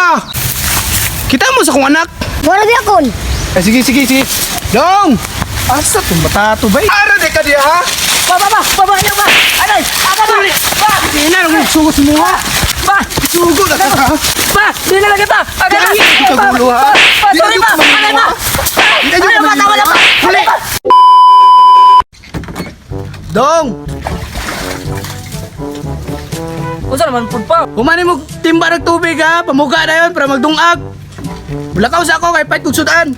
ba? Kita mo sa kong anak. Wala biya kon. Eh, sige, sige, sige. Dong! Asa itong batato ba? Ara di ka diya, ha? Ba, ba, ba, ba, ba, ayaw ba? Aray, aga ba? Ba, Hindi na, nung sugo sa mga. ba, Sugo na ka, ha? ba, di na lang kita. Aga na. Kaya hindi ka gulo, ha? Ba, Di na sorry yung ba, kumanino, aray ba? ha? Di na yung Ayaw ba, kumanino, tama na ha? ba? Huli! Dong! Unsa naman pud pa? Humani mo timba ng tubig ha, pamuga na yun para magdungag. Bulakaw sa ako kay pait kong sudan.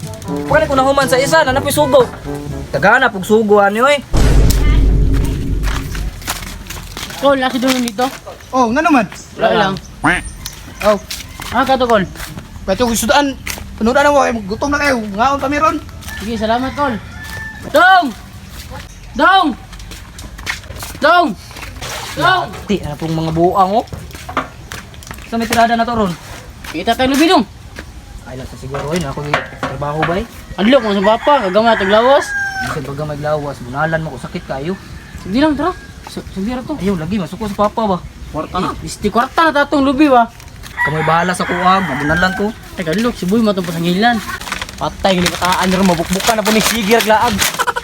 Pagkani ko nahuman sa isa, nanapoy sugo. Tagana pug sugo ani oy. Kol, nasa doon dito? Oh, nga naman. Wala lang. Oh, Ah, kato, Kol. pait kong sudan. Panudan na mo, kay gutom na kayo. Ngaon pa meron. Sige, salamat, Kol. Dong! Dong! Dong! Dong! Ti, ana pong mga buang oh. Sa may tirada na to ron. Kita tayo lubi, dong. Ay lang sa siguro oy, na ako trabaho bay. Adlok mo sa papa, kagamay at taglawas. Bisan baga maglawas, bunalan mo ko sakit kayo. Sige lang, tara. Sige ra to. Ayaw lagi masuko sa papa ba. Kwarta na. Isti kwarta na tatong lubi ba? Kamoy bahala sa kuha, mabunalan ko. Teka, adlok, si Boy matong pasangilan. Patay gani bataan ron mabukbukan na po ni Sigir laag.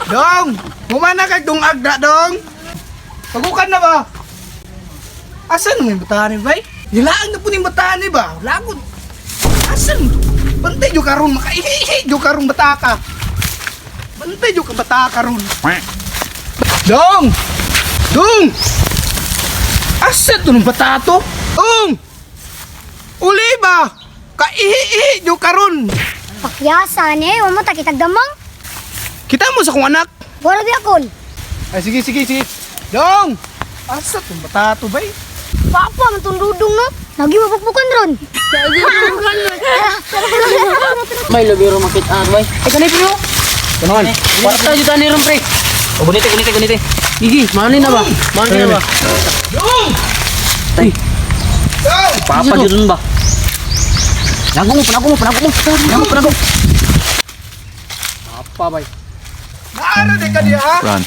Dong! Humana kay dungag na, dong! Pagukan na ba? Asan mo yung bataan ni bay? Nilaang na po ni bataan ni ba? Lagot. Asan? Bantay jo karon makaihi jo karon bata ka. Bantay jo ka bata karon. Dong! Dong! Asa to ng bata to? Dong! Uli ba? Kaihi jo karon. Pakyasa ni, wa mo ta kitag damang. Kita mo sa kong anak. Wala biya kon. Ay, sige, sige, sige. Dong! Asa itong batato ba eh? Papa man tong dudong no. Lagi mabukbukan ron. May lubi ro makita, bay. Ay, kanay, pero. Kanon. Kwarta dito ni ron, pre. O gunite gunite gunite. Gigi, mahalin na ba? Mahalin na ba? Dong! Tay, Dong! papa jud ba? Panago mo, panago mo, panago mo. Panago, panago. Papa bay. Naara di ka diya, ha? Run.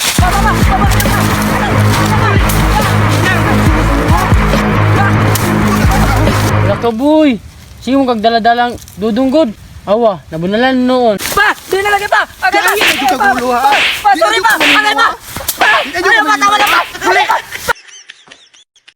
Wala ka, boy. Sige mo kag dala-dalang dudunggod. Awa, nabunalan noon. Ba, di na lang kita. Aga na. Kaya hindi ka gulo, ha? Ba, sorry ba. Aray ba. Di na yung kumanino, ha? Huli!